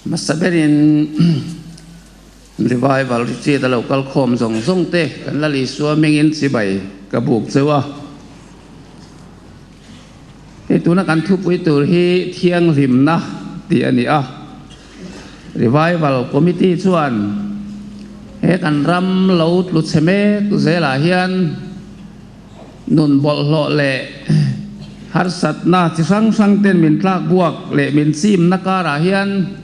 Hmasa berin Revival Retreat a lo kal khawm zawng zawng te kan Lal Isua hmingin chibai ka buk cheu a. Hei tuna kan thupui tur hi thianghlimna tih a ni a. Revival Committee chuan he kan ram lo tlu chhe mek zelah hian nun bawlhhlawh leh harsatna chi hrang hrang ten min tlak buak leh min chimna karah hian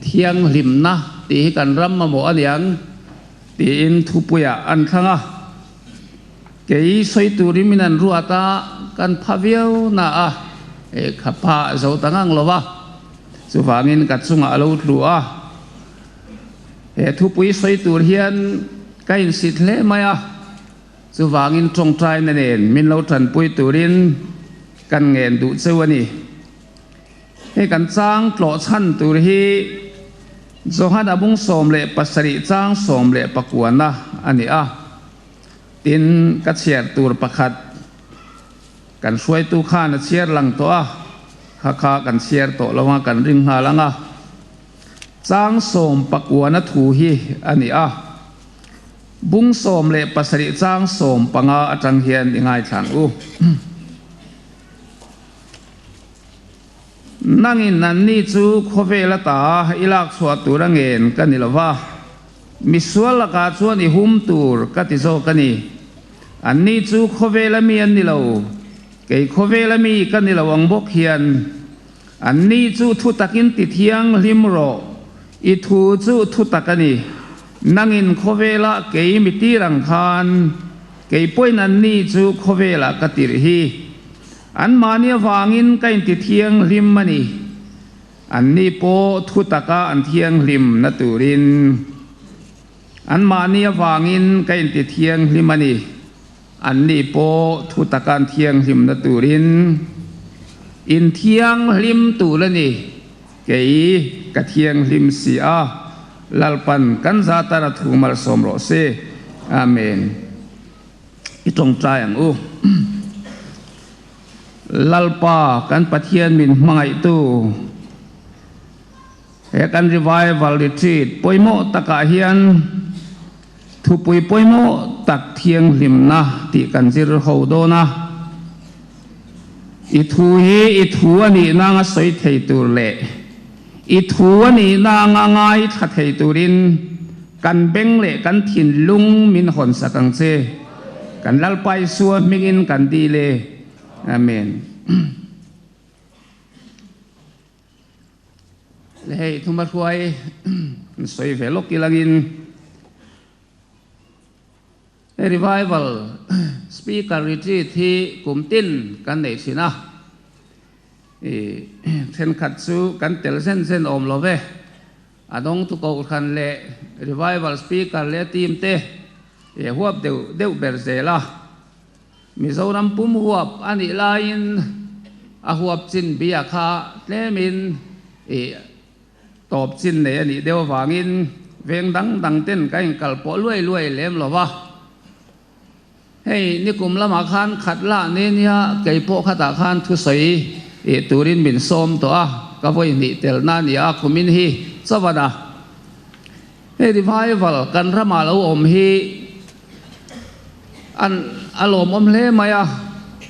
thianghlimna tih hi kan ram mamawh a niang tiin thupuiah an thlang a. Kei sawi turin min an ruat a, kan pha viau na a, kha pha zo ta ngang lo va, chuvangin ka chungah a lo tlu a. He thupui sawi tur hian ka insit hle mai a, chuvangin tawngtaina nen min lo tanpui turin kan ngen duh cheu a ni. Hei kan chang tlawh chhan tur hi Johana bung 17 chang 19 na a ni a. Tin, ka chhiar tur pakhat kan hruaitu khan a chhiar lang tawh a, kha kha kan chhiar tawh lo anga kan ring nghal ang a. Chang sawm pakuana thu hi a ni a, bung 17 chang 15 atang hian i ngaithla ang u. Nangin anni chu khawvel ata i lak chhuah tur a ngen ka ni lo va, misual lakah chuan i hum tur ka ti zawk a ni. Anni chu khawvela mi an ni lo, kei khawvela mi ka ni lo ang bawk hian. Anni chu thu takin ti thianghlim rawh, i thu chu thu tak a ni. Nangin khawvela kei mi tir ang khan, kei pawhin anni chu khawvelah ka tirh hi. Anmahni avangin ka inti thianghlim a ni. Anni pawh thu taka an thianghlim na turin. Anmahni avangin ka inti thianghlim a ni. Anni pawh thu taka an thianghlim na turin. In thianghlim tur a ni. Kei ka thianghlim si a, Lalpan kan zatan a thu malsawm rawh se. Amen. I tawngtai ang u. Lalpa kan Pathian min hmangaihtu he kan revival retreat pawimawh takah hian thupui pawimawh tak thianghlimna tih kan zir ho dawn a. I thu hi i thu a nihna anga sawi thei tur leh i thu a nihna anga ngaithla thei turin Kan beng leh kan thinlung min hawn sak ang che. Kan Lalpa Isua hmingin kan dil e. Amen. Le hei thuma hruai kan sawi ve lawk ilangin he revival speaker retreat hi kum tin kan nei thin a. I thenkhat chu kan tel zen zen awm lo ve. A dawngtu kohhran leh Revival Speaker leh team te e huap deuh deuh ber zel a. Mizoram pum huap a nih laiin a huap chin bia kha tlemin i tawp chin nei a nih deuh avangin veng dang dang ten ka inkal pawh luai luai lem lo va. Hei nikum lamah khan khat lah ni nia kei pawh khatah khan thusawi ih turin min sawm tawh a, ka vawi hnih telna a ni a, kumin hi chawan a. Hei revival kan ramah lo awm hi an a lawmawm hle mai a,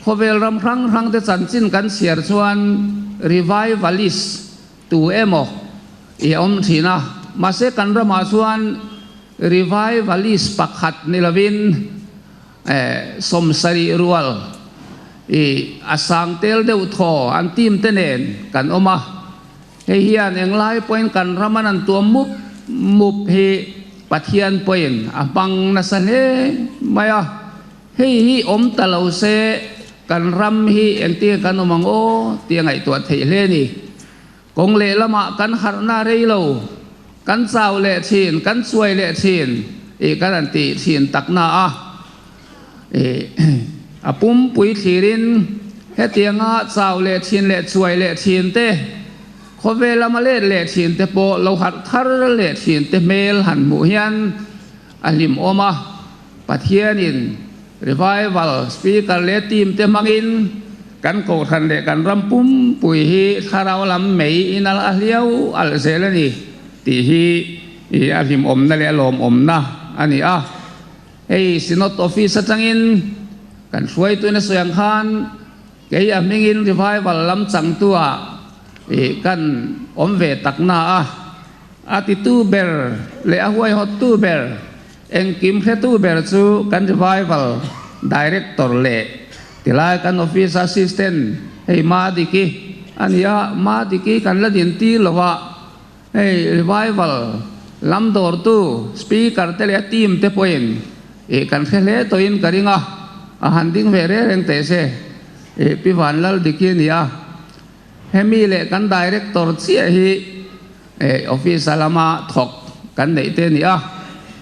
khawvel ram hrang hrang te chanchin kan chhiar chuan revivalist tu emaw i awm thin a, mahse kan ramah chuan Revivalist pakhat ni lovin 70 rual i a sang tel deuh thaw an team te nen kan awm a. Hei hian englai pawhin kan ram an an tuam mup mup hi Pathian pawhin a hmang nasa hle mai a. Hei hi awm ta lo se kan ram hi engtin kan awm ang aw tih a ngaihtuah theih hle a ni. Kawng lehlamah kan harhna rei lo, kan chau leh thin, kan chuai leh thin ih kan han tih thin takna a. Ih a pumpui thlirin hetianga chau leh thin leh chuai leh thin te, khawvel lama let leh thin te pawh lo harh thar leh thin te hmel han hmuh hian a hlimawm a. Pathianin Revival Speaker leh team te hmangin. Kan kohhran leh kan ram pumpui hi thlarau lam mei in a hliau alh zel a ni tih hi a hlimawmna leh a lawmawmna a ni a. Hei Synod Office atangin kan hruaituin a sawi ang khan kei a hmingin revival lam changtuah kan awm ve takna a, a titu ber leh a huaihawttu ber, engkim hretu ber chu kan revival director leh tilai kan office assistant hei Madiki a ni a, Madiki kan la dintir lo a. Hei revival lam dawrtu speaker te leh a team te pawhin ih kan hre hle tawhin ka ring a, a han ding ve reng reng teh se ih Pi Vanlal Diki a ni a, hemi leh kan director chiah hi ih office a lama thawk kan neih te a ni a,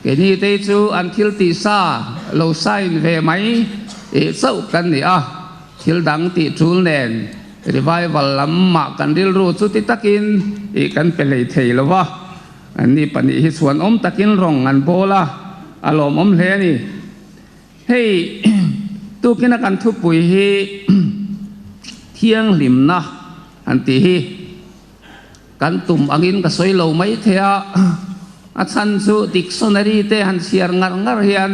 keini te hi chu an thil tih sa lo sign ve mai ih chauh kan ni a. Thil dang tih tul nen revival lam mah kan rilru chu ti takin ih kan pe hlei thei lo va, anni pahnih hi chhuan awm takin rawng an bawl a, a lawmawm hle a ni. Hei tukina kan thupui hi thianghlimna han tih hi kan tum angin ka sawi lo mai thei a, a chhan chu dictionary te han chhiar ngar ngar hian,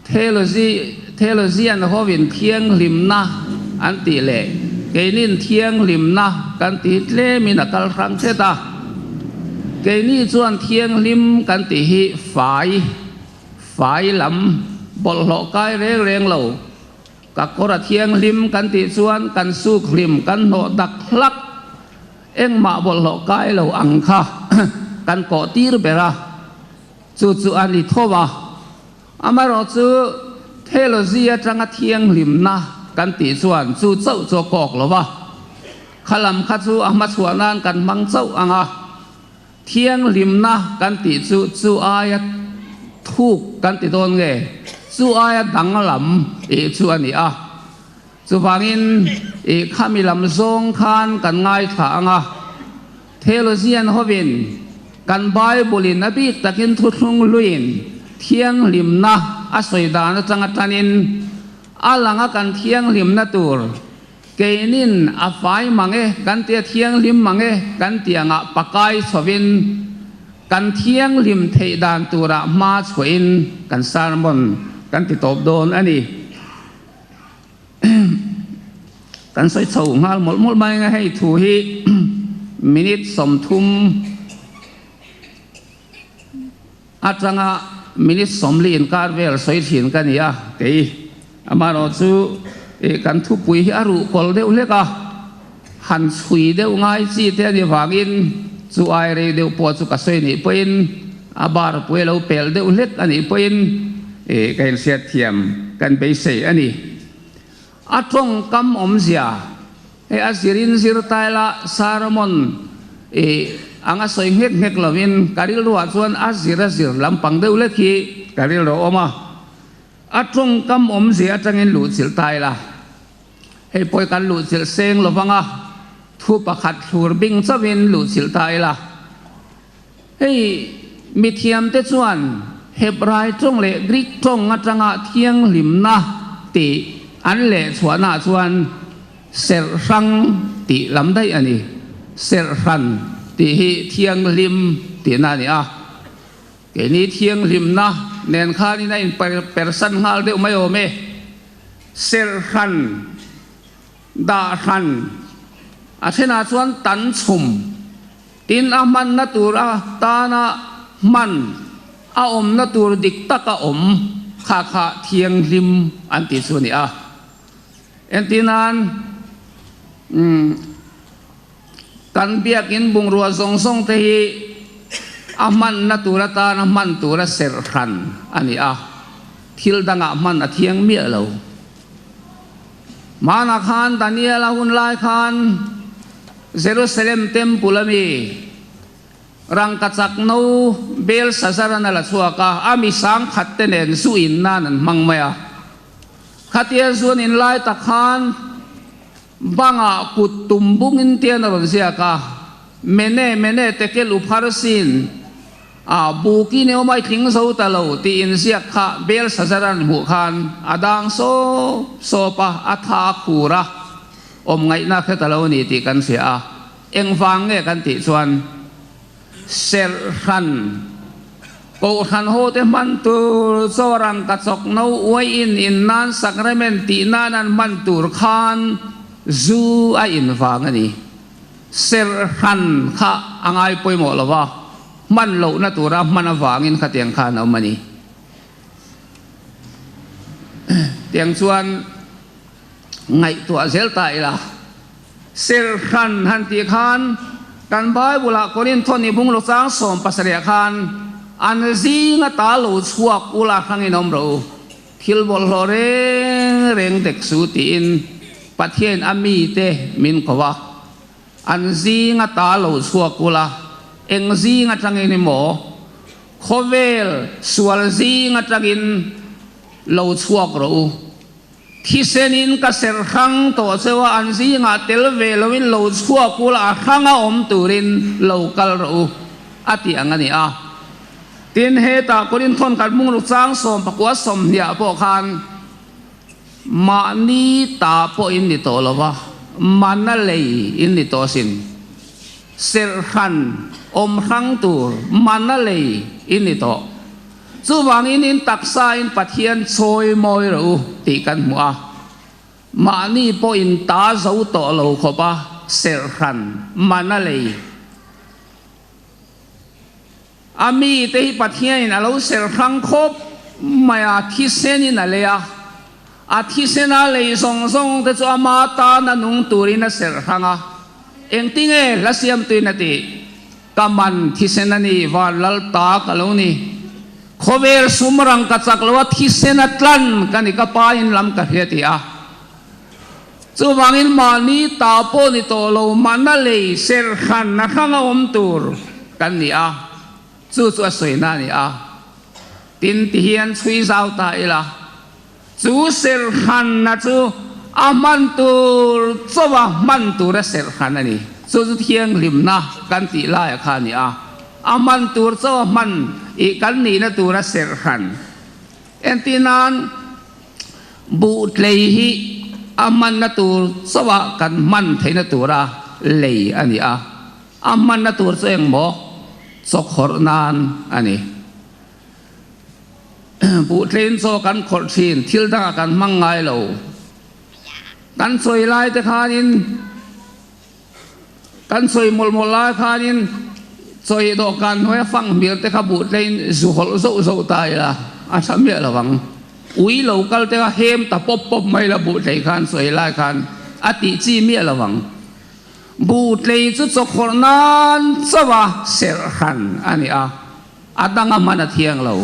Theology, Theologian hovin thianghlimna an tih leh keinin thianghlimna kan tih hi tlemin a kal hrang hret a. Keini chuan thianghlim kan tih hi fai, fai lam, bawlhhlawh kai reng reng lo. Ka kawr a thianghlim kan tih chuan kan suk hlim, kan hnawh dak hlak, engmah bawlhhlawh kai lo ang kha kan kawh tir ber a. Chu chu a ni tho a, amaherawh chu theology atanga thianghlimna kan tih chuan chu chauh chu a kawk lo va, kha lam kha chu a hmachhuah nan kan hmang chauh ang a, thianghlimna kan tih chu chu aia thuk kan ti dawn nge, chu aia danglam ih chu a ni a. Chuvangin ih khami lam zawng khan kan ngaithla ang a, Theologian hovin kan Bible-in a bik takin thuthlung hluin thianghlimna a sawi dan atanga tanin a langa kan thianghlimna tur keinin a fai mang e kan tia thianghlim mang e kan tih angah pakai chhovin kan thianghlim theih dan turah hma chhuahin kan sermon kan ti tawp dawn a ni. Kan sawi chho nghal mawlh mawlh mai ang a, hei thu hi minute 30 atanga minute 40 inkar vel sawi thin ka ni a, kei amaherawh chu ih kan thupui hi a ruh kawl deuh hlek a, han chhui deuh ngai chi te a ni vangin chu ai rei deuh pawh chu ka sawi nih pawhin a bar pui a lo pel deuh hlek a nih pawhin ih ka inhriat thiam kan beisei a ni. A tawngkam awmzia hei a zirin zir taila sermon ih anga sawi nghek nghek lovin ka rilruah chuan a zir a zir lampang deuh lek hi ka rilru a awm a. A tawngkam awmzia atangin luhchilh taila hei pawh kan luhchilh seng lovanga thu pakhat thlur bing chauhin luhchilh ta ila. Hei mithiamte chuan Hebrai tawng leh Greek tawng atanga thianghlimna tih an lehchhuahnaah chuan serh hrang tih lam daih a ni. Serh hran tih hi thianghlim tihna a ni a. Keini thianghlimna nen khanin a inpersan nghal deuh mai awm e. Serh hran. Dah hran a thenah chuan tan chhum tin a hmanna tur a tana hman a awmna tur dik taka awm kha kha thianghlim an tih chu a ni a. Entirnan, kan biakin bungrua zawng zawng te hi a hmanna tur atana hman tura serh hran a ni a, thil dangah hman a thiang miah lo. Hmanah khan Daniel-a hun lai khan Jerusalem Temple a mi rangkachak no Belshazzar-an a la chhuak a, a mi sangkhat te nen zu in nan an hmang mai a. Khatia zu an in lai tak khan bangah kut tum bungin tian a rawn ziak a, Mene, Mene, Tekel Upharsin. A buki neu mai tling zo ta lo tih inziak kha Belshazzar-a'n hmuh khan a dang sawp sawp a, a tha a khur a, awm ngaihna hre ta lo a ni tih kan hria a. Engvang nge kan tih chuan serhhran Kohhran hote hman tur chaw rangka chawk no uai in in nan sacrament tih nan an hman tur khan zu a in vang a ni. Serhhran kha a ngai pawimawh lo va, hman lohna tura hman avangin khatiang khan a awm a ni. Tiang chuan ngaihtuah zel ta ila, serhhran han tih khan kan Bible-ah Korintho ni bunglu chang 17 khan an zinga ta lo chhuak ula hrangin awm rawh u. Thil bawlhhlawh reng reng dek su tiin Pathian a mite min ko a, an zing a ta lo chhuak ula, eng zing atangin emaw khawvel sual zing atangin lo chhuak rawh u. Thisenin ka serh hrang tawh cheu a, an zingah tel ve loin lo chhuak ula, a hranga awm turin lo kal rawh u, a ti ang a ni a. Tin, hetah Korinthawn kan hmung ruk chang 19 20 pawh khan mahni ta pawh in ni tawh lo va, mana lei in ni tawh asin. Serhhran awm hrang tur mana lei in ni tawh. Chuvangin in taksa in Pathian chawi mawi rawh u tih kan hmu a. Mahni pawh in ta zo tawh lo khawp a serhhran mana lei. A mite hi Pathianin a lo ser hrang khawp mai a, thisenin a lei a. A thisena lei zawng zawng te chu ama tana nung turin a ser hrang a. Engtinge hla siamtuin a tih? Ka man thisen a ni, van lal ta ka lo ni. Khawvel sum rang ka chak lo a, thisena tlan ka ni, ka pa in lam ka hria ti a. Chuvangin mahni ta pawh ni tawh lo, mahna lei ser hran a hranga awm tur kan ni a, chu chu a sawina a ni a. Tin, tihian chhui zau ta ila, chu ser hranna chu a hman tur chawa hman tura ser hran a ni. Chu chu thianghlimna kan tih laia kha a ni a, a hman tur chawa hman ih kan nihna tura ser hran. Entirnan, Buh tlei hi a hmanna tur chauha kan hman theihna tura lei a ni a, a hmanna tur chu engmaw chawkhawrh nan a ni. Buh tleiin chaw kan khawrh thin, thil dangah kan hmang ngai lo. Kan sawi lai te khanin Kan sawi mawlh mawlh lai khanin chawi dawhkan hnuaia fang hmir te kha buh tlein zu hawlh zauh zauh ta ila a tha miah lo ang. Ui lo kal te kha hem ta pawp pawp mai la buh tlei khan sawi lai khan a tih chi miah lo ang. Buh tlei chu chawkhawrh nan chauh a serh hran a ni a, a dang a hman a thiang lo.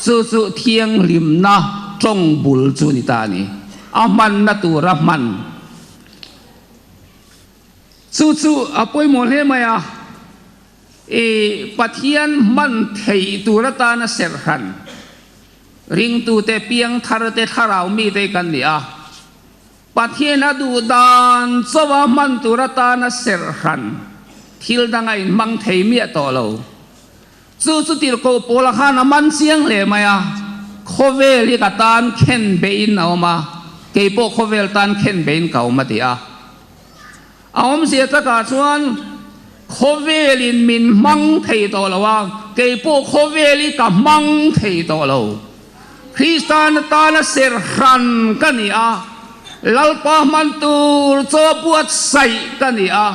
Chu chu thianghlimna tawng bul chu ni ta a ni. A hmanna tura hman. Chu chu a pawimawh hle mai a, i Pathian hman theih tur atana serh hran ringtute, piangtharte, thlarau mite kan ni a. Pathian a duh dan chawa hman tur atana serh hran thil danga inhmang thei miah tawh lo. Chu chu tirhkoh pawla khan a man chiang hle mai a, khawvel hi ka tan khen beihin a awm a, kei pawh khawvel tan khen beihin ka awm a ti a. A awmzia takah chuan khawvelin min hmang thei tawh lo a, kei pawh khawvel hi ka hmang thei tawh lo. Kristian atana ser hran ka ni a, Lalpa hman tur chaw buatsaih ka ni a,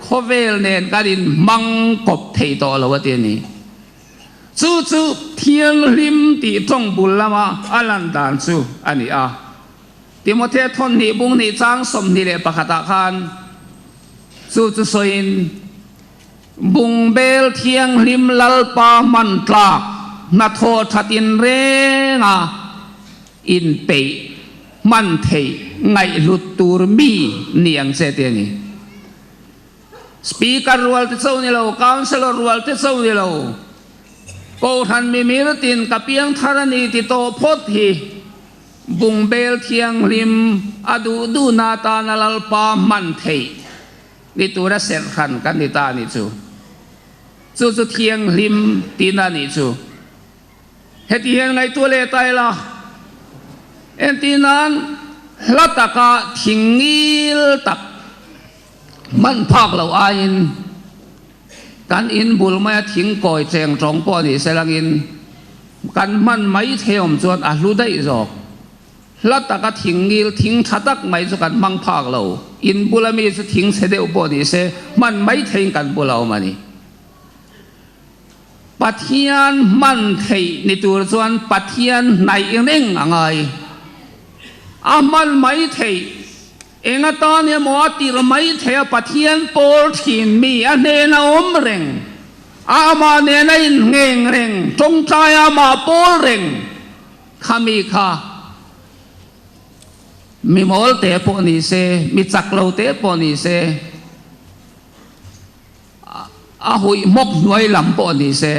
khawvel nen kan inhmang kawp thei tawh lo a ti a ni. Chu chu thianghlim tih tawng bul lama a lan dan chu a ni a. Timothea thawnhnih bung hnih chang 21 ah khan chu chu sawiin, Bungbel thianghlim Lalpa hman tlak hnathawh that in reng a inpeih hman theih ngaihhlut tur mi ni ang che ti a ni. Speaker rual te cho ni lo, Councillor rual te cho ni lo, Kohhran mimir tin ka piang thar a ni ti tawh phawt hi Bungbel thianghlim a duh duhna atana Lalpa hman theih Ni tura serh hran kan ni ta a nih chu. Chu chu thianghlim tihna a nih chu. Heti hian ngaihtuah leh ta ila, entir nan hla taka thing ngil tak hman phak loh aiin kan in bul maia thing kawi cheng tawng pawh ni se langin kan hman mai thei awm chuan a hlu daih zawk. Hla taka thing ngil thing tha tak mai chu kan hmang phak lo. In bula mi chu thing chhe deuh pawh ni se hman mai theiin kan bula awm a ni. Pathian hman theih ni tur chuan Pathian hnaih reng a ngai. A hman mai theih, eng atan emaw a tirh mai theih a Pathian pawl thin mi a hnena awm reng, a amah nena inngheng reng, tawngtaia amah pawl reng kha mi kha mi mawl te pawh ni se, mi chak lo te pawh ni se, A huih hmawk hnuai lam pawh ni se,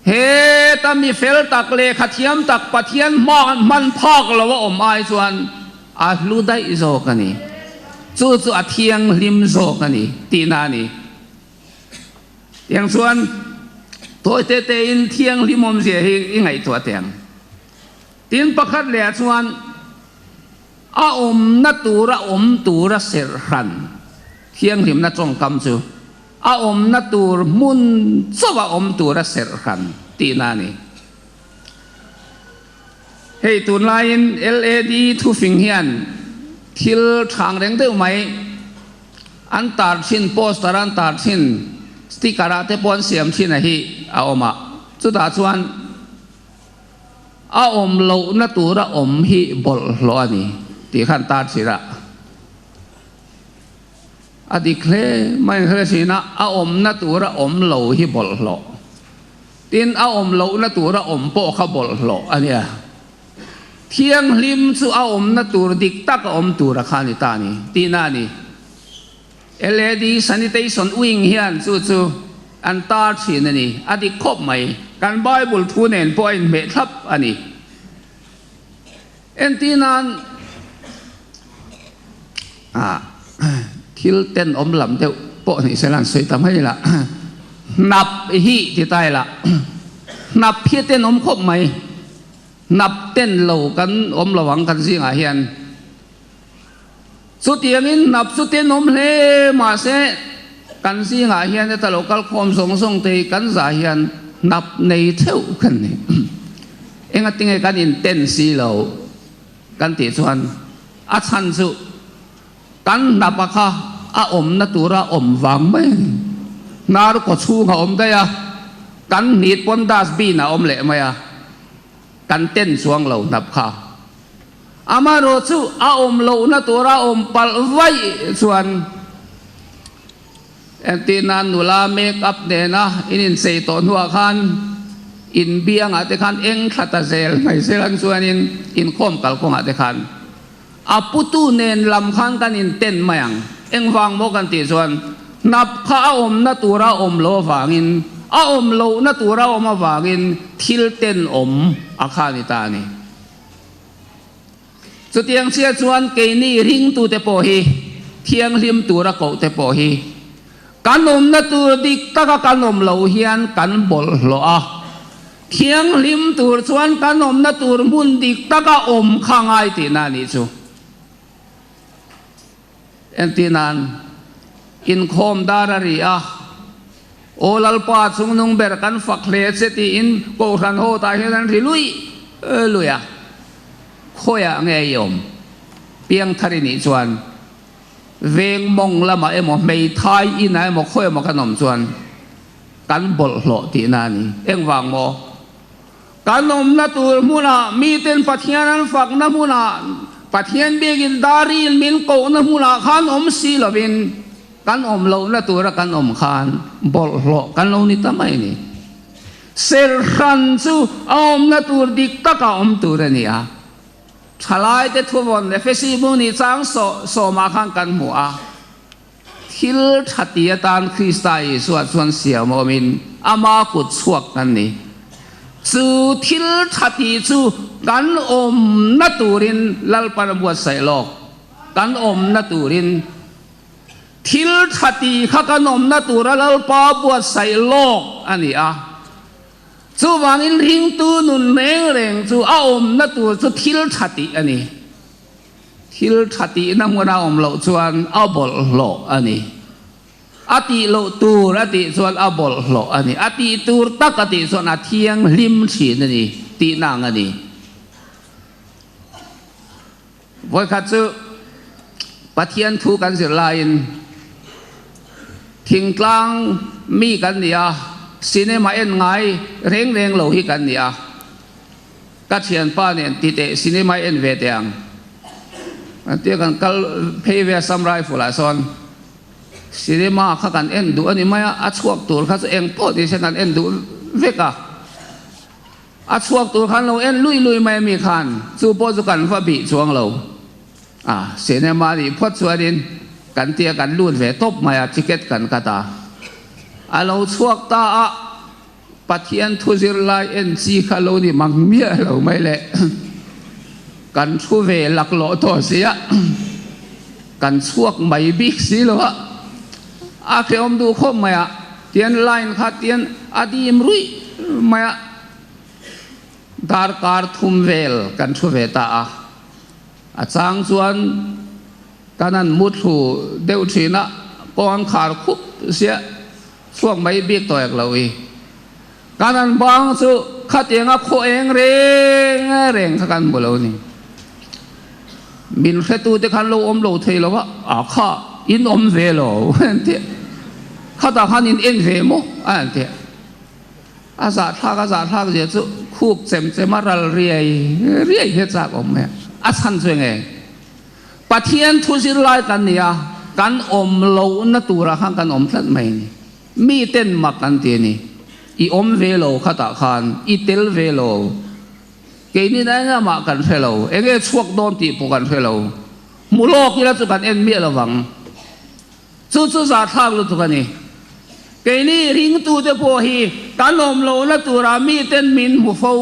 heta mi fel tak leh khathiam tak Pathian hman phak lo a awm ai chuan a hlu daih zawk a ni. Chu chu a thianghlim zawk a ni tihna a ni. Tiang chuan tawi te tein thianghlim awmzia hi i ngaihtuah teh ang. Tin pakhat lehah chuan A awmna tura awm tura serh hran thianghlimna tawngkam chu a awmna tur hmun chauha awm tura serh hran tihna a ni. Hei tunlaiin LAD thufing hian thil thang reng deuh mai an tar thin, poster an tar thin, sticker ah te pawh an siam thin a hi a awm a, chutah chuan A awm lohna tura awm hi bawlhhlawh a ni tih khan tar chhir a, a dik hle mai hle thin a, a awmna tura awm lo hi bawlhhlawh, tin a awm lohna tura awm pawh kha bawlhhlawh a nia. Thianghlim chu a awmna tur dik tak a awm tura kha a ni ta a ni tihna a ni. LAD Sanitation Wing hian chu chu an tar thin a ni. A dik khawp mai. Kan Bible thu nen pawh a inhmeh thlap a ni. Entir nan ah thil tenawm lam deuh pawh ni sela an sawi ta mai la. Hnap hi ti ta ila. Hnap hi a tenawm khawp mai. Hnap ten lo kan awm lo ang kan zingah hian. Chutiangin hnap chu tenawm hle mahse kan zingah hian heta lo kal khawm zawng zawng te hi kan zah hian hnap nei theuh kan ni. Engatinge kan inten si lo kan tih chuan a chhan chu kan hnapa kha a awmna tura awm vang mai a ni. Hnar kaw chhung a awm daih a, kan hnit pawn dustbin a awm leh mai a, kan ten chuang lo hnap kha. Amaherawh chu a awm lohna tura awm palh vaih chuan entirna nula make up nena in inchei tawh hnuah khan in biangah te khan eng thla ta zel mai zel ang chuanin inkhawm kalkawngah te khan a putu nen lam khan kan inten mai ang. Engvang maw kan tih chuan hnap kha a awmna tura awm lo avangin a awm lohna tura awm avangin thil tenawm a kha ni ta a ni. Chutiang chiah chuan keini ringtute pawh hi thianghlim tura kohte pawh hi kan awmna tur dik taka kan awm loh hian kan bawlhhlawh a, thianghlim tur chuan kan awmna tur hmun dik taka awm kha ngai tihna a nih chu. Entir nan, inkhawm dar a ri a, Aw Lalpa chungnung ber kan fak hle che tiin Kohhran ho tah hian an ri luih luih a, khawiah nge i awm? Piangthar i nih chuan veng mawng lamah emaw hmeithai inah emaw khawi emaw kan awm chuan kan bawlhhlawh tihna a ni. Engvang maw? Kan awmna tur hmunah miten Pathian an fakna hmunah Pathian biakin darin min kohna hmunah khan awm si lovin kan awm lohna tura kan awm khan bawlhhlawh kan lo ni ta mai a ni. Serhran chu a awmna tur dik taka awm tur a ni a. Thalaite thuvawn Efesi bung nih chang sawmah khan kan hmu a. Thil tha ti atan Krista Isua chuan siam awmin ama kut chhuak kan ni. Chu thil tha ti chu kan awmna turin Lalpan a buatsaih lawk. Kan awmna turin. Thil tha tih kha kan awmna tura Lalpa buatsaih lawk a ni a. Chuvangin ringtu nun reng reng chu a awmna tur chu thil tha tih a ni. Thil tha tihna hmuna awm loh chuan a bawlhhlawh a ni. A tih loh tur a tih chuan a bawlhhlawh a ni. A tih tur tak a tih chuan a thianghlim thin a ni tihna ang a ni. Vawikhat chu Pathian thu kan zir laiin thingtlang mi kan ni a, cinema en ngai reng reng lo hi kan ni a. Ka thianpa nen ti teh cinema en ve teh ang an tia kan kal phei ve a Sam Rifle ah sawn cinema kha kan en duh a ni mai a, a chhuak tur kha chu eng pawh ni se kan en duh vek a. A chhuak tur khan lo en lui lui mai a mi khan chu pawh chu kan va bih chuang lo a, cinema nih phawt chuanin kan tia kan lut ve tawp mai a, ticket kan cut a, a lo chhuak ta a, Pathian thu zir lai en chi kha lo ni mang miah lo mai le, kan thu ve laklawh tawh si a, kan chhuak mai bik si lo a, a hrehawm duh khawp mai a. Tian line kha tian a dim ruih mai a, darkar thum vel kan thu ve ta a, a chang chuan kan han mu thlu deuh thin a, kawng khar khup ziah chhuak mai bik tawh ek lo i, kan han bang chu khatianga khaw eng reng reng kha kan hmu lo ni. Min hretute khan lo awm lo thei lo a, a kha in awm ve lo an ti a, khatah khan in en ve maw a an ti a, a zahthlak a zahthlak zia chu khuk chem chem a ral riai riai hi a chak awm mai a, a chhan chu enge Pathian thu zirlai kan ni a, kan awm lohna turah khan kan awm tlat mai a ni, mi ten mak an ti a ni, i awm ve lo khatah khan i tel ve lo. Keini na eng amah kan hre lo, enge chhuak dawn tih pawh kan hre lo. Hmu lawk ila chu kan en miah lovang. Chu chu zahthlak lutuk a ni. Keini ringtute pawh hi kan awm lohna turah miten min hmu fo.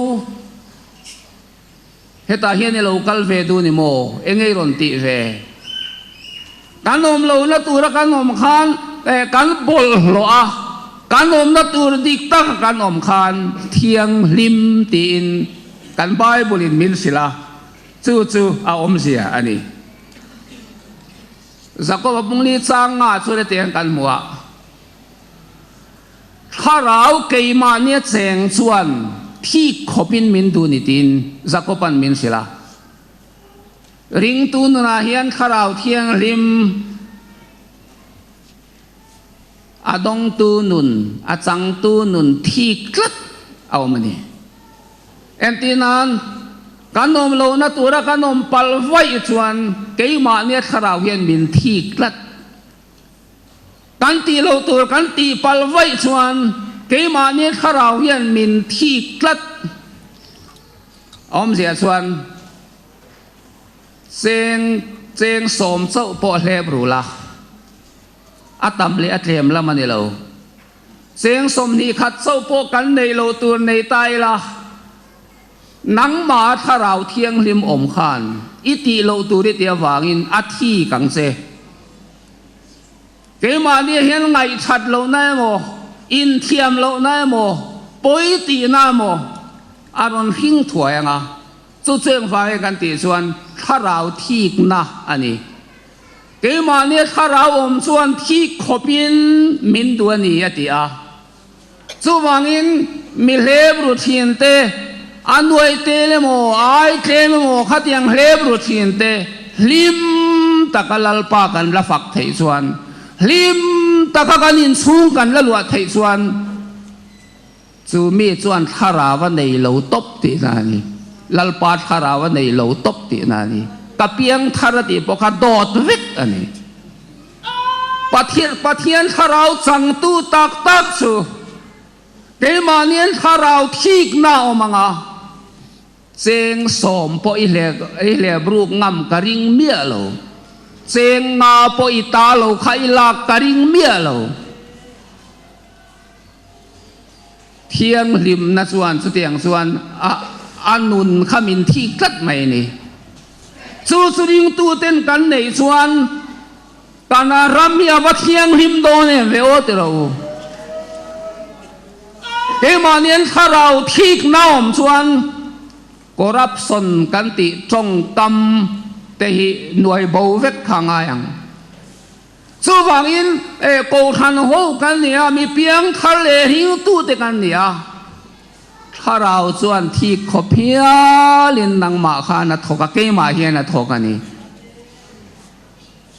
Hetah hian i lo kal ve duh ni maw? Enge i rawn tih ve? Kan awm lohna tura kan awm khan kan bawlhhlawh a, kan awmna tur dik taka kan awm khan thianghlim tiin kan Bible-in min hrilh a, chu chu a awmzia a ni. Jakob-a pungli chang nga chu hetiang kan hmu a, Thlarau keimahnia cheng chuan thik khawpin min duh ni tiin Jakob-a'n min hrilh a. Ringtu nunah hian Thlarau Thianghlim a dawngtu nun, a changtu nun thik tlat a awm a ni. Entir nan, kan awm lohna tura kan awm palh vaih chuan keimahnia Thlarau hian min thik tlat. Kan tih loh tur kan tih palh vaih chuan keimahnia Thlarau hian min thik tlat. A awmzia chuan. Cheng cheng sawm chauh pawh hlep rul a, a tam leh a tlem lam a ni lo. Cheng 20 khat chauh pawh kan neih loh tur nei ta ila, nangmah thlarau thianghlim awm khan i tih loh tur i tih avangin a thi kang che. Keimahni hian ngaihthat lohna emaw, inthiam lohna emaw, pawi tihna emaw a rawn hring thuai ang a. Chu chu engvang nge kan tih chuan thlarau thikna a ni. Keimahnia thlarau awm chuan thik khawpin min duh a ni a ti a. Chuvangin mi hlep ru thin te, a nuai tel emaw, a ai tlem emaw khatiang hlep ru thin te hlim taka Lalpa kan la fak theih chuan, hlim taka kan inchhung kan la luah theih chuan, Chu mi chuan thlarau a nei lo tawp tihna a ni. Lalpa thlarau a nei lo tawp tihna a ni. Ka piang thar a tih pawh kha dawt vek a ni. Pathian, Pathian thlarau changtu tak tak chu keimahnian thlarau thikna a awm ang a, cheng 10 pawh i hlep, i hlep ruk ngam ka ring miah lo. Cheng 5 pawh i ta lo kha i lak ka ring miah lo. Thianghlimna chuan chutiang chuan a a nun kha min thik tlat mai a ni. Chu chu ringtuten kan neih chuan. Kana ram hi a va thianghlim dawn em ve aw ti rawh u. Keimahni an thlarau thikna awm chuan corruption kan tih tawngkam te hi nuai bo vek kha ngai ang. Chuvangin Kohhran ho kan ni a, mi piangthar leh ringtute kan ni a, thlarau chuan thik khawp hialin nangmah khan a thawk a, keimah hian a thawk a ni.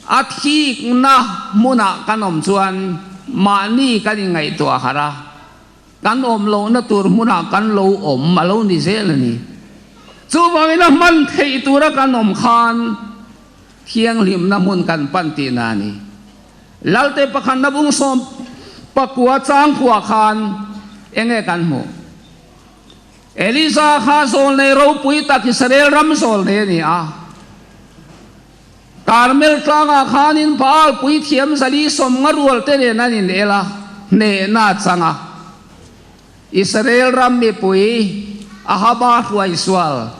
A thikna hmunah kan awm chuan mahni kan inngaihtuah harh a, kan awm lohna tur hmunah kan lo awm a lo ni zel a ni. Chuvangin a hman theih tura kan awm khan thianghlimna hmun kan pan tihna a ni. Lalte pakhatna bungsawm pakua changkua khan enge kan hmuh? Elisa kha zawlnei ropui tak Israel ram zawlnei a ni a. Karmel tlangah khanin Baal puithiam zali sawmnga rual te nen an in el a, hnehna a chang a. Israel ram mipui Ahaba hruai sual,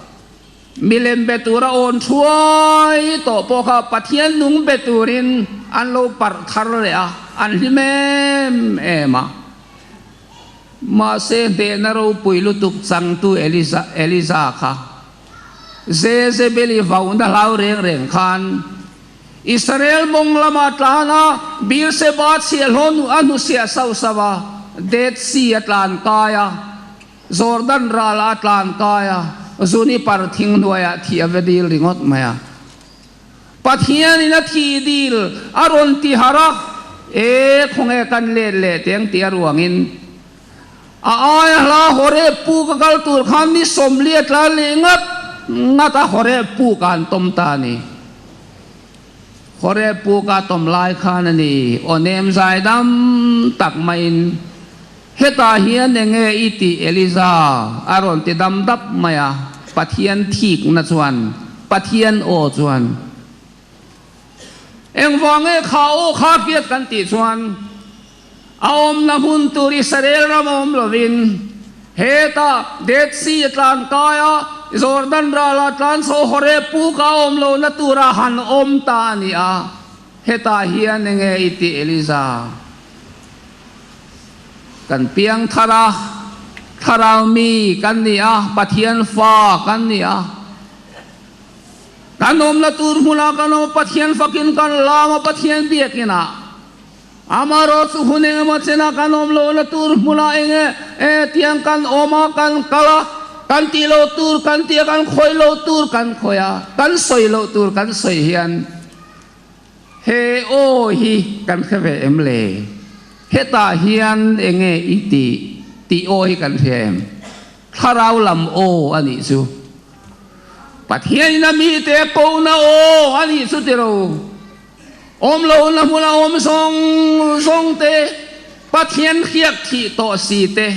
milem be tura awn thuai tawh pawh kha Pathian nung be turin an lo parh thar leh a, an hlim em em a. Mahse hnehna ropui lutuk changtu Elisa Elisa kha Jezebeli vauna hlau reng reng khan Israel mawng lama tlan a, Beerseba chhiahhlawh nu a hnusiah sauh sauh a, Dead Sea a tlan kai a, Jordan ral a tlan kai a, Juniper thing hnuaiah thih a ve dil ringawt mai a. Pathianin a thih dil a rawn ti harh a, E khawnge kan let leh teng tih a ruangin A aia hla Horeb pu ka kal tur khan ni sawmli a tlan leh ngat ngat a, Horeb pu ka han tawm ta a ni. Horeb pu ka tawm lai khan a ni, aw nem zai dam tak maiin, Hetah hian enge i tih Eliza? a rawn ti dam dap mai a, Pathian thikna chuan, Pathian aw chuan, Engvang nge kha aw kha hriat kan tih chuan, A awmna hmun tur Israel ram a awm lovin, hetah Dead Sea a tlan kai a, Jordan rala tlan chho Horeb puk a awm lohna tura han awm ta a ni a. Hetah hian enge i tih Eliza? Kan piang thar a, thlarau mi kan ni a, Pathian fa kan ni a. Kan awmna tur hmunah kan awm a, Pathian fakin kan lam a, Pathian biakinah. Amarawh chu hun eng emaw chenah kan awm lohna tur hmunah eng e e tiang kan awm a, kan kal a, kan tih loh tur kan tih a, kan khawih loh tur kan khawih a, kan sawi loh tur kan sawi hian he aw hi kan hre ve em le? Hetah hian eng nge i tih tih aw hi kan hria em? Thlarau lam aw a nih chu. Pathianin a mite kohna aw a nih chu tiro. Awm lo na hmun a awm zawng zawng te, Pathian hriak thih tawh si te,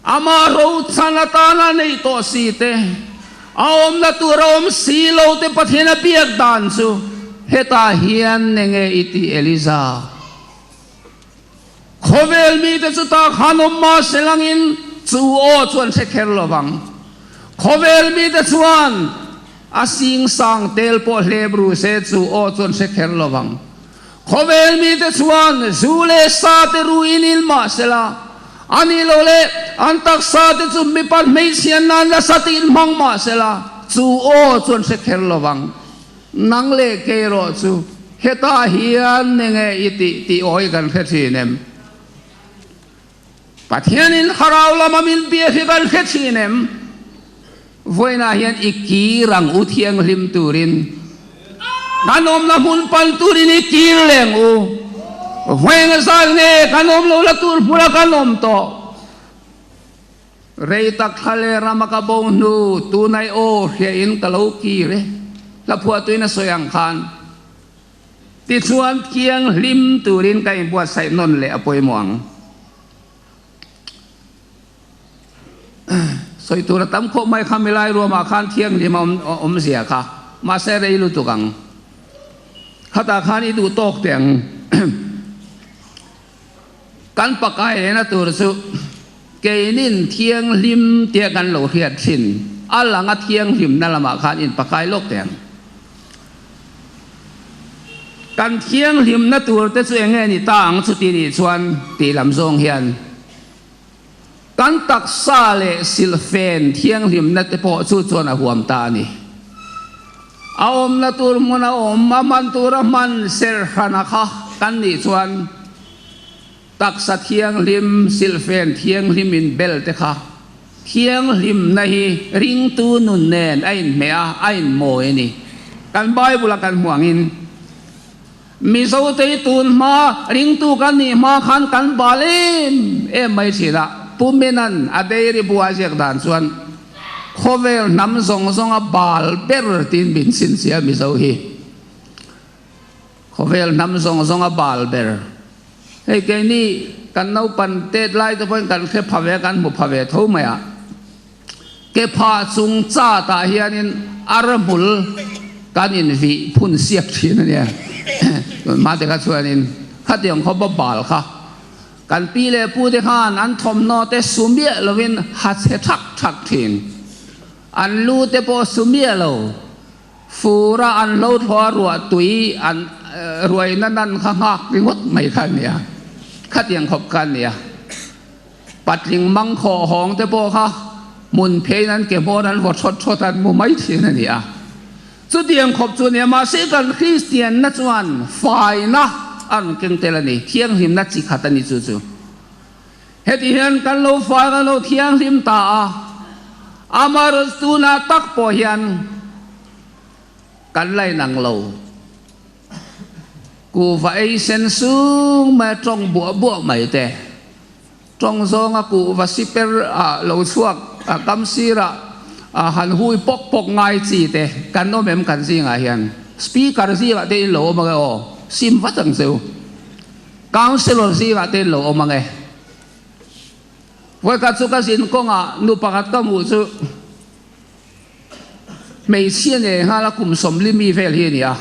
Amah rochan atana neih tawh si te, a awmna tur a awm si lo te Pathian a biak dan chu hetah hian enge i tih Eliza? Khawvel mite chu tak han awm mah se langin chu aw chu an hre kher lo vang. Khawvel mite chuan a sing sang tel pawh hlep ru se chu aw chu an hre kher lo vang. Khawvel mite chuan zu leh sa te ru in in mah se la, a nih loh leh an taksa te chu mipa hmeichhia nan nasa tiin hmang mah se la, chu aw chu an hre kher lo vang. Nang leh kei erawh chu hetah hian enge i tih tih awi kan hre thin em? Pathianin thlarau lama min bia hi kan hre thin em? Vawiinah hian i kir ang u thianghlim turin, kan awmna hmun pan turin i kir leng u. Vawiin a zat nge kan awm lo la tur hmuna kan awm tawh? Rei tak thla leh rama ka bo hnu, tunai aw hria in ka lo kir e, hla phuahtuin a sawi ang khan. Tichuan thianghlim turin ka inbuatsaih nawn leh a pawimawh ang. Sawi tur a tam khawp mai kha milai ruamah khan thianghlim a awmzia kha, mahse rei lutuk ang. Khatah khan i duh tawk teh ang. Kan pakai lehna tur chu keinin thianghlim tia kan lo hriat thin a langa thianghlimna lamah khan in pakai lawk teh ang. Kan thianghlimna tur te chu enge ni ta ang chuti nih chuan tih lam zawng hian kan taksa leh silhfen thianghlimna te pawh chu chuan a huam ta a ni. A awmna tur hmun a awm, a hman tur a hman serh hrana kha kan nih chuan taksa thianghlim, silhfen thianghlim in bel te kha thianghlimna hi ringtu nun nen a inhmeh a, a inmawi a ni. Kan Bible a kan hmuh angin Mizote hi tun hma ringtu kan nih hma khan kan bal em em mai thin a, Pu Menan a dairy bu a ziak dan chuan khawvel hnam zawng zawnga bal ber tiin min chhinchhiah Mizo hi. Khawvel hnam zawng zawnga bal ber. Hei keini kan naupan tet lai te pawhin kan hre pha ve, kan hmu pha ve tho mai a. Ke phah chung chat ah hianin ar hmul kan invih phun siak thin a nia. Tunhma te kha chuanin khatiang khawpa bal kha kan pi leh pu te khan an thawmhnaw te su miah lovin ha chhe thak thak thin. An lu te pawh su miah lo. Fura an hlo thlawh a ruah tui an ruaina nan kha nghak ringawt mai kha a nia. Khatiang khawp kha a nia. Patling mang khawh hawng te pawh kha hmun pheiin an ke hmawr an vaw thawt thawt an mu mai thin a ni a. Chutiang khawp chu a nia, mahse kan Kristianna chuan faina a rawn keng tel a ni, thianghlimna chi khat a ni chu chu. Heti hian kan lo fai kan lo thianghlim ta a, amaherawhchu tunah tak pawh hian kan la inang lo. Kuhva ei sen sung mai a tawng buah buah mai te. Tawng zawnga kuhva siper ah lo chhuak a kam sirah ah han hui pawk pawk ngai chi te kan awm em kan zingah hian. Speaker zingah te in lo awm ange aw, sim vat ang che u. Councillor zingah te in lo awm ange. Vawikhat chu ka zin kawngah nu pakhat ka hmuh chu Hmeichhia nei nghal a kum 40 mi vel hi a ni a,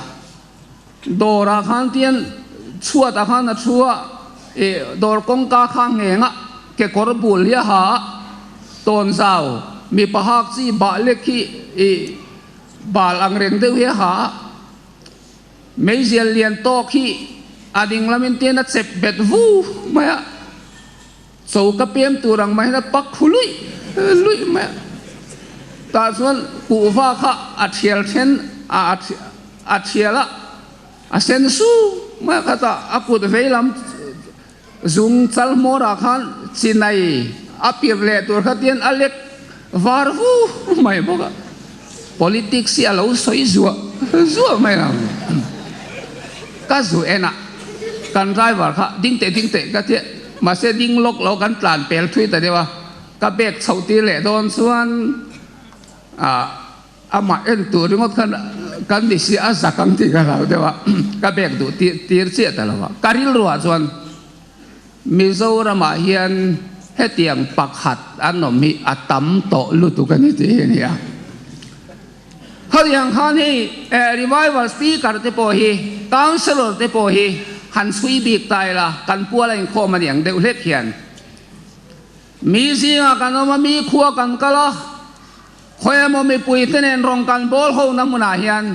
dawrah khan tian chhuatah khan a thu a, ih dawr kawngka kha ngheng a, kekawr bul hi a ha a, tawnzau mipa hak chi bah lek hi ih bal ang reng deuh hi a ha a, meizial lian tawk hi a ding lamin tian a chep bet vu mai a. Choka pem tur ang mai hian a pak khu luih luih mai a. Tah chuan kuhva kha a thial then a a thial a, a sen su mai a khatah a kut vei lam zung chal hmawr ah khan chinai a pir leh tur kha tian a lek var vu mai bawk a. Politics hi a lo sawi zuah zuah mai ang. Ka zu en a, kan driver kha ding teh ding teh ka tia, mahse ding lawk lo kan tlan pel thui ta deuh a, ka bag chhoh tir leh dawn chuan ah amah en tur ringawt khan kan ni si a zak ang tih ka hlau deuh a, ka bag duh tir chiah ta lo a, ka rilruah chuan. Mizoramah hian hetiang pakhat an awm hi a tam tawh lutuk a ni tih hi a ni a. Khatiang khan hei revival speaker te pawh hi, councillor te pawh hi han chhui bik ta ila kan pual a inkhawm a ni ang deuh hlek hian. Mi zingah kan awm a, mi khua kan kal a, khawi emaw mipui te nen rawn kan bawl hona hmunah hian,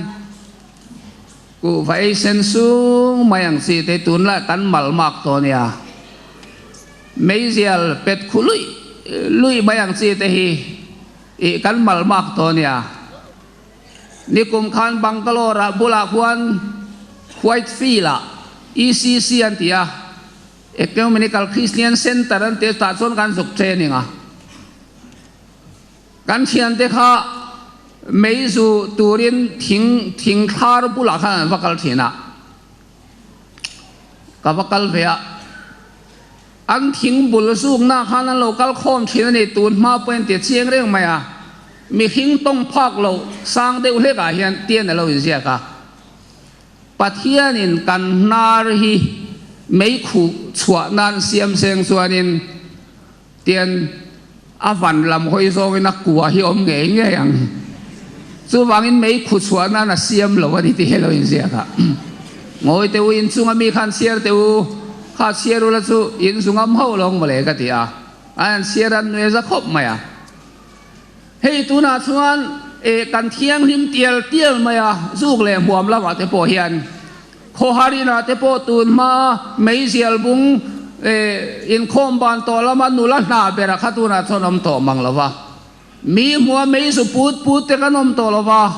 Kuhva ei sen sung mai ang chi te tunlai kan mal mak tawh nia. Meizial pet khu luih luih mai ang chi te hi ih kan mal mak tawh nia. Nikum khan Bangalore ah bulah khuan Whitefield ah ECC an ti a, Ecumenical Christian Centre an ti a, chutah chuan kan zuk training a. Kan thiante kha mei zu turin thing thing thlar bulah khan an va kal thin a, ka va kal ve a, an thing bul zukna khan an lo kal khawm thin a ni, tun hma pawhin an ti chiang reng mai a, mihring tawng phak lo sang deuh hlekah hian tian a lo inziak a, Pathianin kan hnar hi mei khuh chhuah nan siam seng chuanin, Tian a van lam hawi zawngin a kua hi awm ngei ngei ang. Chuvangin mei khu chhuah nan a siam lo a ni tih hi lo inziak a. Ngawi teh u, inchunga mi khan chhiar teh u, kha chhiar ula chu in zu ngam hauh lo ang mawle ka ti a. An chhiar an nuai za khawp mai a. Hei tunah chuan e kan thianghlim tial tial mai a, zuk leh hmuam lamah te pawh hian. Khawharinah te pawh tun hma meizial bung inkhawm ban tawh lama nula hna bera kha tunah chuan awm tawh mang lo va. Mi hmua mei zu put put te kan awm tawh lo va,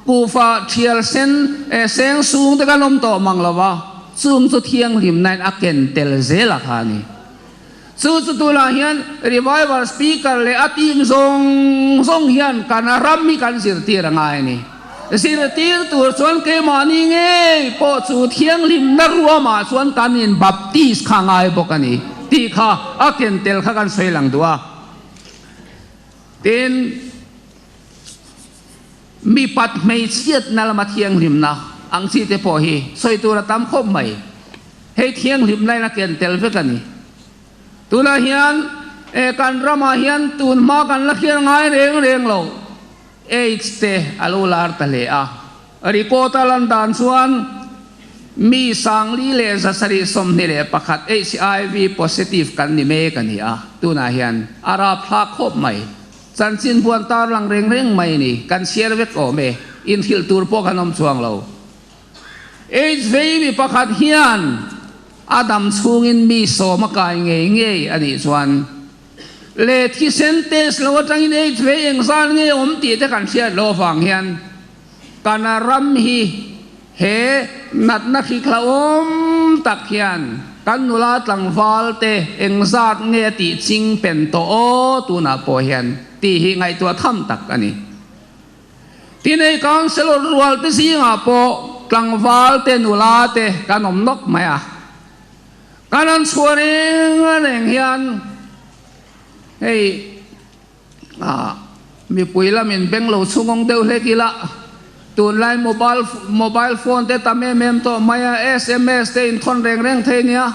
kuhva thial sen seng sung te kan awm tawh mang lo va, chung chu thianghlimnain a ken tel zel a kha a ni. Chu chu tunah hian Revival Speaker leh a team zawng zawng hian kan ram hi kan zirtir a ngai a ni. Zirtir tur chuan keimahni ngei pawh chu thianghlimna ruamah chuan kan in baptist kha ngai bawk a ni tih kha a ken tel kha kan sawi lang duh a. Tin, mipat hmeichhiatna lama thianghlimna ang chi te pawh hi sawi tur a tam khawp mai. Hei thianghlimna in a ken tel vek a ni. Tunah hian kan ramah hian tun hma kan la hriat ngai reng reng lo AIDS te a lo lar ta hle a. Report a lan dan chuan mi 4321 HIV positive kan ni mek a ni a, tunah hian a rapthlak khawp mai. Chanchin buan tarlang reng reng mai ni, kan chhiar vek awm e, inhrilh tur pawh kan awm chuang lo. HIV mi pakhat hian a dam chhungin mi sawm a kai ngei ngei a nih chuan leh thisen test lo atangin HIV engzan nge awm tih te kan hriat loh avang hian Kan ram hi he natna hrik hlauhawm tak hian kan nula tlangval te engzat nge a tih ching pen tawh aw tunah pawh hian tih hi ngaihtuah tham tak a ni. Tinei Councillor rual te zingah pawh tlangval te nula te kan awm nawk mai a. Kan han chhuah reng reng hian hei A, mipui lamin beng lo chhungawng deuh hlek ila, tunlai mobile mobile phone te tam em em tawh mai a, sms te inthawn reng reng thei nia.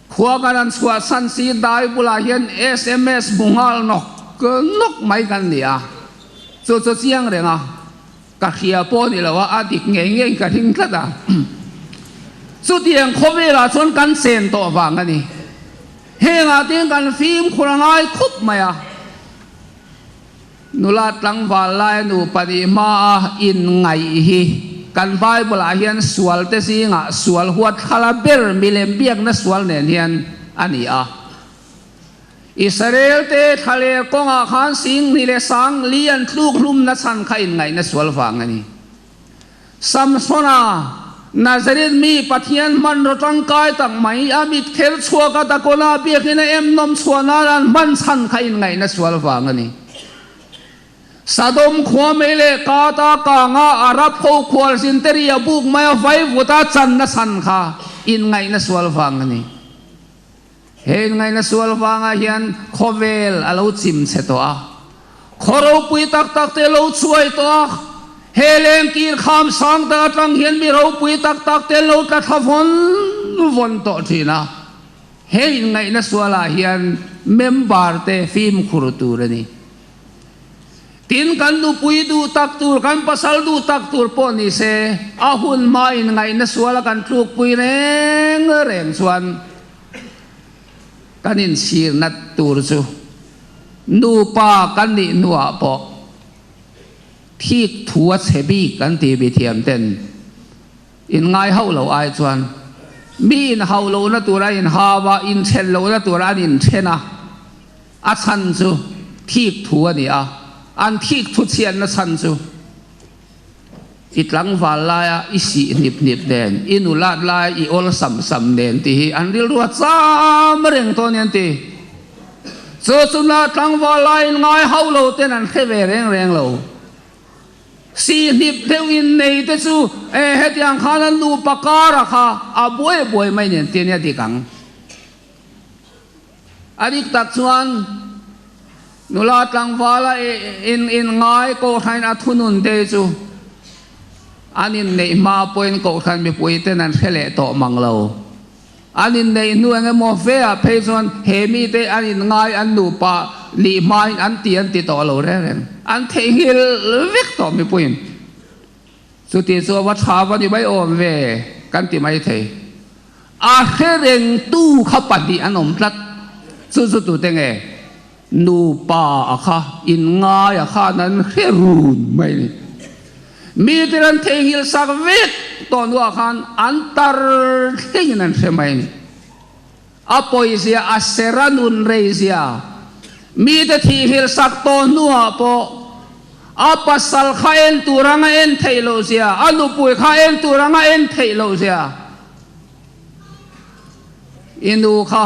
Khua kan han chhuah chhan si dai bulah hian sms hmu nghal nawk nawk mai kan ni a, chu chu chiang reng a, ka hria pawh ni lo a, a dik ngei ngei ka hring tlat a. Chutiang khawvelah chuan kan chen tawh vang a ni. Hengah te kan fimkhur a ngai khup mai a, nula tlangval lai nupa nih hmaa inngaih hi kan Bible ah hian sual te zingah sual huat thlala ber milem biakna sual nen hian a ni a. Israel te thlaler kawngah khan sing hnih leh sang li an tluk hlumna chhan kha inngaihna sual vang a ni. Samsona, Nazareth mi Pathian hmanraw tangkai tak mai a mit kher chhuak a Dagona biakin a em nawm chhuah nan an hman chhan kha inngaihna sual vang a ni. Sodom khua mei leh Kata kanga Arab ho khualzin te ri a buk mai a vaivut a channa chhan kha inngaihna sual vang a ni. He inngaihna sual vangah hian khawvel a lo chim chhe tawh a, khaw ropui tak tak te lo chhuai tawh a, he lengkir kham sang tak atang hian mi ropui tak tak te lo tla thla vawn vawn tawh thin a. He inngaihna sualah hian member te fimkhur tur a ni. Tin, kan nupui duh tak tur, kan pasal duh tak tur pawh ni se, a hun hma inngaihna suala kan tlukpui reng reng chuan kan inchhir nat tur chu nupa kan nih hnuah pawh thik thu a chhe bik kan ti mi thiam ten inngai hauh lo ai chuan mi inhauh lohna tura inhau a, inthen lohna tura an inthen a. A chhan chu thik thu a ni a, an thik thu chhiatna chhan chu i tlangval laia i sih hnip hnip nen, i nulat laia i awl sam sam nen tih hi an rilru a cham reng tawh a ni an ti. Chu chuna tlangval laiin ngai hauh lo ten an hre ve reng reng lo. Sih hnip deuh in nei te chu e hetiang khan an nupa kara kha a buai buai mai nen ti a nia dik ang. A dik tak chuan nula tlangvala in in ngai kohhran a thunun te chu an inneih hma pawhin kohhran mipui ten an hre leh tawh mang lo. An inneih hnu eng emaw fe ah phei chuan he mite an in ngai an nupa nih hmain an ti an ti tawh lo reng reng. An theihnghilh vek tawh mipuiin. Chuti chu a va tha va ni mai awm ve kan ti mai thei. A hre rengtu kha pahnih an awm tlat. Chu chu tute nge? Nupa a kha, inngai a khan an hre run mai a ni. Mi te an theihnghilh sak vek tawh hnuah khan an tar thlengin an hre mai a ni. A pawizia, a ser a nun reizia, mite thihhilh sak tawh hnuah pawh a pasal kha en tur anga en theih loh zia, a nupui kha en tur anga en theih loh zia. I nu kha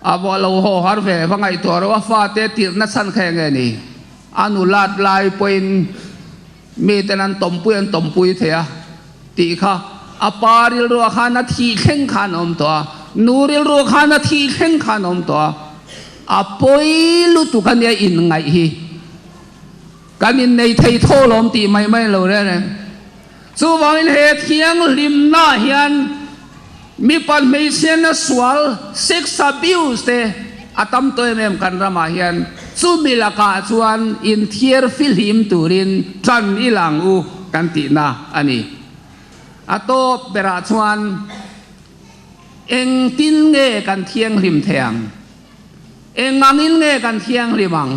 a va lo haw har ve, va ngaihtuah rawh, a fate tirhna chhan kha enge ni? A nu lat lai pawhin miten an tawmpui an tawmpui thei a tih kha a pa rilruah khan a thih thleng khan a awm tawh a, nu rilruah khan a thih thleng khan a awm tawh a, a pawi lutuk a nia inngaih hi kan innei thei tho lawm tih mai mai lo reng reng. Chuvangin he thianghlimna hian mipa hmeichhiatna sual, sex abuse, te a tam tawh em em kan ramah hian chumi lakah chuan inthiar fihlim turin tan i lang u kan tihna a ni. A tawp berah chuan engtin nge kan thianghlim thei ang? Engangin nge kan thianghlim ang?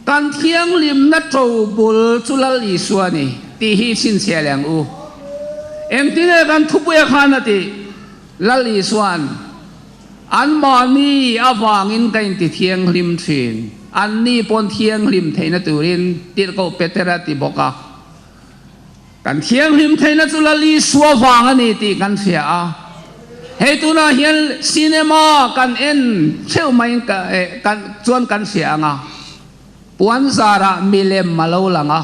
Kan thianghlimna to bul chu Lal Isua a ni tih hi chhinchhiah leh ang u. Engtin nge kan thupuia khan a tih? Lal Isua'n, Anmahni avangin ka inti thianghlim thin, anni pawn thianghlim theihna turin tirhkoh Petera ti bawk a. Kan thianghlim theihna chu Lal Isua vang a ni tih kan hria a. Hei tunah hian cinema kan en theuh maiin kan chuan kan hria ang a. Puan zarah milem a lo lang a.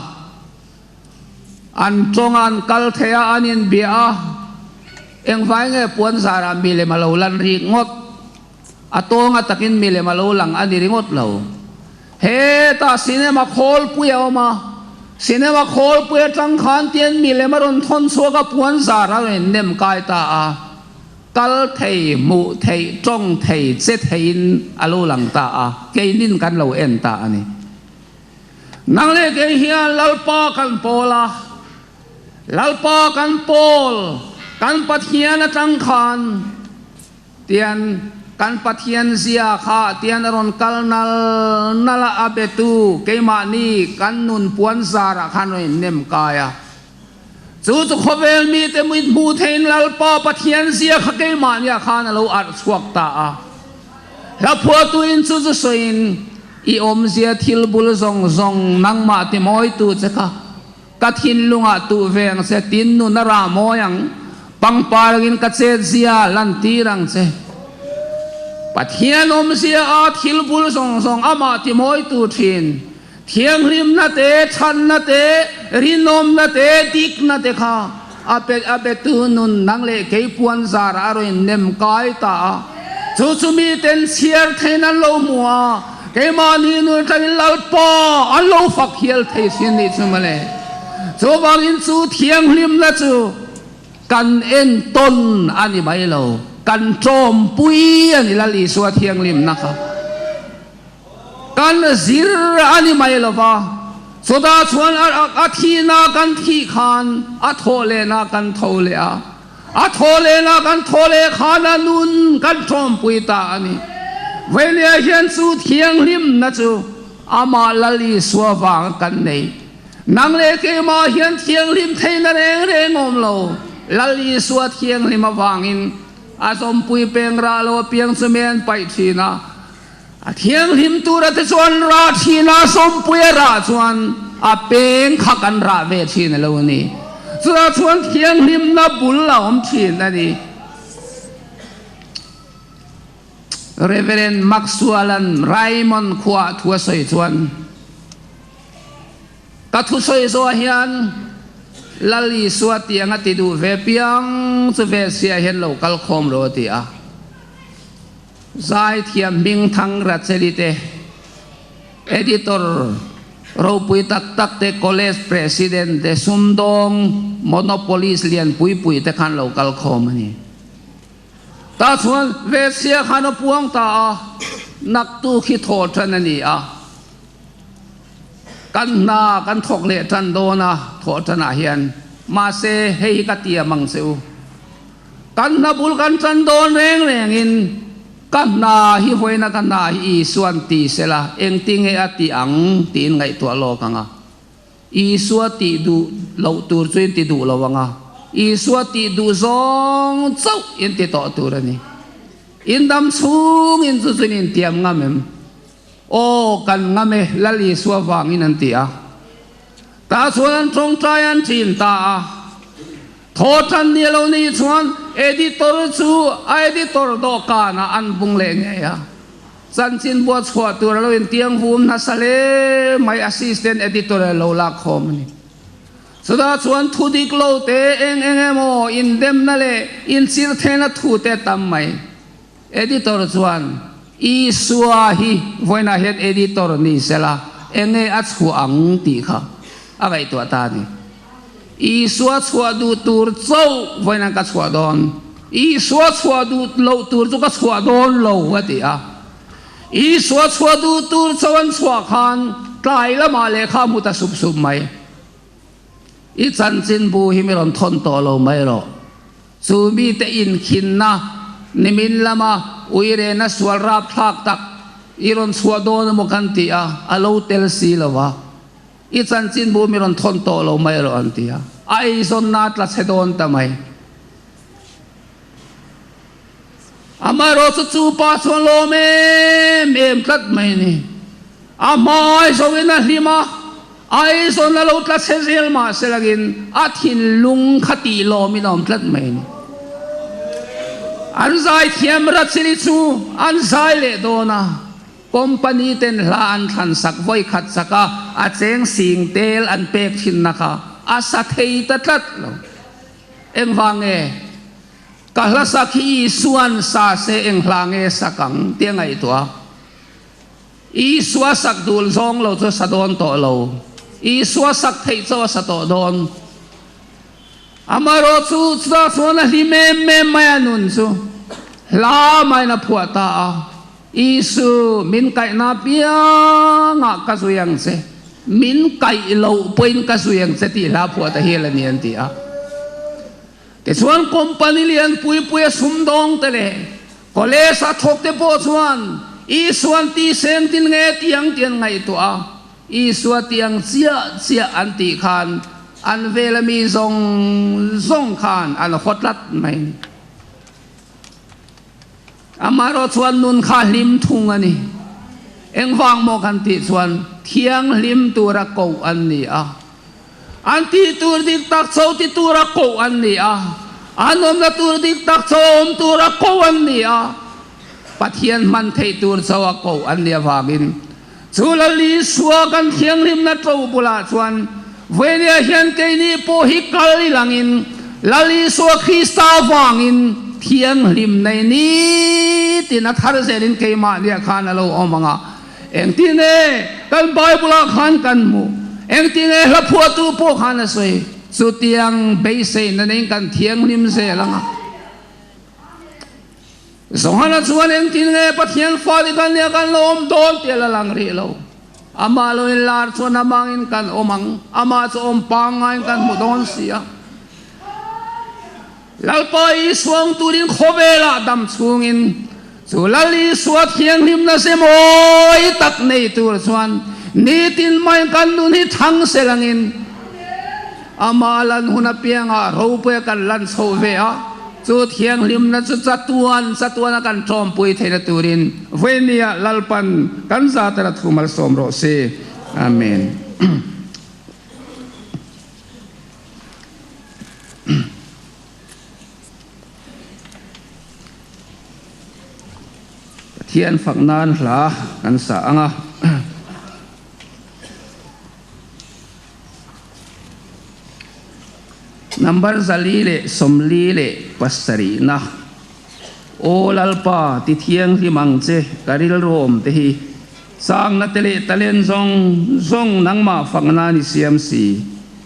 An tawng a, an kal thei a, an inbia a. Engvai nge puan zarah milem a lo lan rik ngawt? A tawnga takin milem a lo lang a ni ringawt lo. Hetah cinema khawlpui a awm a, cinema khawlpui atang khan tian milem a rawn thawn chhuak a, puan zar a rawn innem kai ta a, kal thei, hmuh theih, tawng thei, che theiin a lo lang ta a, keinin kan lo en ta a ni. Nang leh kei hian Lalpa kan pawl a, Lalpa kan pawl, kan Pathian atang khan, Tian kan Pathian zia kha tian a rawn kal nal nal a, a betu keimahni kan nun puan zarah khan rawn innem kai a. Chu chu khawvel mite mit hmuh theiin Lalpa Pathian zia kha keimahniah khan a lo arh chhuak ta a. Hla phuahtuin chu chu sawiin, I awmzia thil bul zawng zawng nangmah timawitu che kha Ka thinlungah tuh ve ang che, tin nun a rah mawi ang, pangpar angin ka chetzia lantir ang che. Pathian awmzia a thil bul zawng zawng amah timawitu thin, thianghlimna te, chhanna te, rinawmna te, dikna te kha a pe a betu nun nang leh kei puan zarah a rawn innem kai ta a. Chu chu miten chhiar theiin an lo hmu a, keimahni nun atangin Lalpa an lo fak hial thei sin nih chu mawle. Chuvangin chu thianghlimna chu kan entawn a ni mai lo, kan tawmpui a ni Lal Isua thianghlimna kha. Kan zir a ni mai lo va, chutah chuan a thihna kan thih khan a thawh lehna kan tho leh a. A thaw lehna kan thaw leh khan a nun kan tawmpui ta a ni. Veilia hian chu thianghlimna chu amah Lal Isua vang kan nei. Nang leh keimah hian thianghlim theihna reng reng awm lo. Lal Isua thianghlim avangin a zawmpui peng rah lo apiang chu men paih thin a. A thianghlim tura te chuan rah thin a, sawmpui a rah chuan a peng kha kan rah ve thin a lo ni. Chutah chuan thianghlimna bul a awm thin a ni. Reverend Maxwell-a'n Raymond khuaah thu a sawi chuan, Ka thusawi zawh hian Lal Isua tiang a ti duh ve piang chu ve sia hian lo kal khawm rawh a ti a. Zaithiam hmingthang Racheli te, Editor ropui tak tak te, College President te, sumdawng monopolist lian pui pui te khan lo kal khawm a ni. Tah chuan Vesia khan a puang ta a, naktu khi thaw tan a ni a. Kan hna kan thawk leh tan dawn a, thawh tanah hian mahse hei hi ka tiam ang che u. Kan hna bul kan tan dawn reng rengin ka hna hi vawiina ka hna hi Isuan ti sela engtinge a ti ang tiin ngaihtuah lawk ang a. Isua tih duh loh tur chu in ti duh lo ang a, Isua tih duh zawng chauh in ti tawh tur a ni. In dam chhungin chu chuin in tiam ngam em? Aw, kan ngam e, Lal Isua vangin an ti a. Tah chuan an tawngtai an thin ta a. Thaw tan ni lo nih chuan editor chu a editor dawhkanah an bung leh ngei a. Chanchin bua chhuah tur a lo intiang vum nasa hle mai, assistant editor a lo lak khawm a ni. Chutah chuan thu dik lo te eng eng emaw indemna leh inchir thehna thu te tam mai. Editor chuan Isua hi vawiinah hian editor ni sela enge a chhuah ang tih kha a ngaihtuah ta a ni. Isua chhuah duh tur chauh vawiinah ka chhuah dawn, Isua chhuah duh loh tur chu ka chhuah dawn lo a ti a. Isua chhuah duh tur chauh an chhuah khan tlai lamah lehkha a hmu ta sup sup mai. I chanchinbu hi mi rawn thawn tawh lo mai rawh. Chu mite inkhinna nimin lama uirena sual rapthlak tak i rawn chhuah dawn emaw kan ti a, a lo tel si lo va. I chanchinbu mi rawn thawn tawh lo mai rawh an ti a, a eizawnna a tla chhe dawn ta mai. Amaherawh chu chu pa chuan lawm em em tlat mai a ni. A hmai zoin a hlim a, a eizawn a lo tla chhe zel mah se langin a thinlung kha tih lawmin a awm tlat mai a ni. An zaithiam Rachel-i chu an zai leh dawn a. Company ten hla an thlan sak vawi khat sak a, a cheng sing tel an pek thinna kha a sa thei ta tlat lo. Engvang nge? Ka hla sak hi Isua'n sa se eng hla nge sak ang tia ngaihtuah a. Isua sak dul zawng lo chu a sa dawn tawh lo. Isua sak theih chaw a sa tawh dawn. Amaherawh chu chutah chuan a hlim em em mai a nun chu hla maiin a phuah ta a. Isu, min kaihna apiangah ka zui ang che, min kaih loh pawhin ka zui ang che tih hla phuah ta hial a ni an ti a. Tichuan company lian pui pui a sumdawng te leh college a thawk te pawh chuan Isuan ti seng tin nge tiang tih an ngaihtuah a, Isua tiang chiah chiah an tih khan an vela mi zawng zawng khan an haw tlat mai a ni. Amaherawh chuan nun kha hlim thung a ni. Engvang maw kan tih chuan thianghlim tura koh an ni a. An tih tur dik tak cho ti tura koh an ni a. An awmna tur dik tak cho awm tura koh an ni a. Pathian hman theih tur cho a koh an nih avangin chu Lal Isua kan thianghlimna to bulah chuan Vawiliah hian keini pawh hi kal i langin Lal Isua Krista avangin thianghlim nei nitin a thar zelin keimahniah khan a lo awm ang a. Engtin nge kan Bible-ah khan kan hmuh? Engtin nge hla phuahtu pawh khan a sawi? Chutiang beiseina neiin kan thianghlim zel ang a. Johana chuan engtin nge Pathian fate kan nia kan lo awm dawn tih a la lang rih lo. Amah lo in lar chuan amangin kan awm ang, amah chu awm pangngaiin kan hmu dawn si a. Lalpa Isua ang turin khawvelah dam chhungin chu Lal Isua thianghlimna ze mawi tak nei tur chuan nitin mai kan nun hi thang sel angin amah lan hun apiangah ropuia kan lan chhoh ve a. Chu thianghlimna chu chatuan chatuana kan ṭawmpui theihna turin vawinia Lalpan kan zatara thu malsawm rawh se. Amen. Pathian fak nan hla kan sa ang a. Number 447 na, Aw Lalpa, ti thianghlim ang che, ka rilru awm te hi. Changna te leh talent zawng zawng nangmah fakna ni siam si.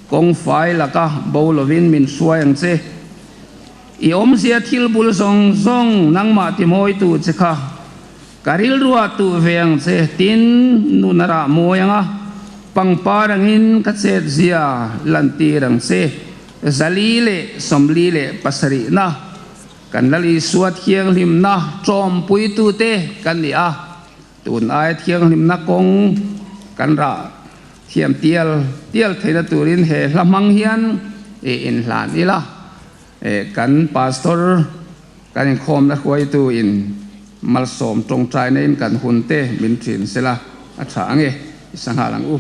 Kawng fai laka bo lovin min hruai ang che. I awmzia thil bul zawng zawng nangmah ti mawitu che kha. Ka rilruah tuh ve ang che, tin nun a rah mawi ang a, pangpar angin ka chet zia lantir ang che. 447 na, kan Lal Isua thianghlimna ṭawmpuitute kan ni a, tun aia thianghlimna kawng kan rah. Thiam tial tial theihna turin he hla hmang hian i inhlan ila. Kan Pastor kan inkhawmna hruaitu in malsawm tawngtaina in kan hun te min thin sela a tha ange i sanghal ang u.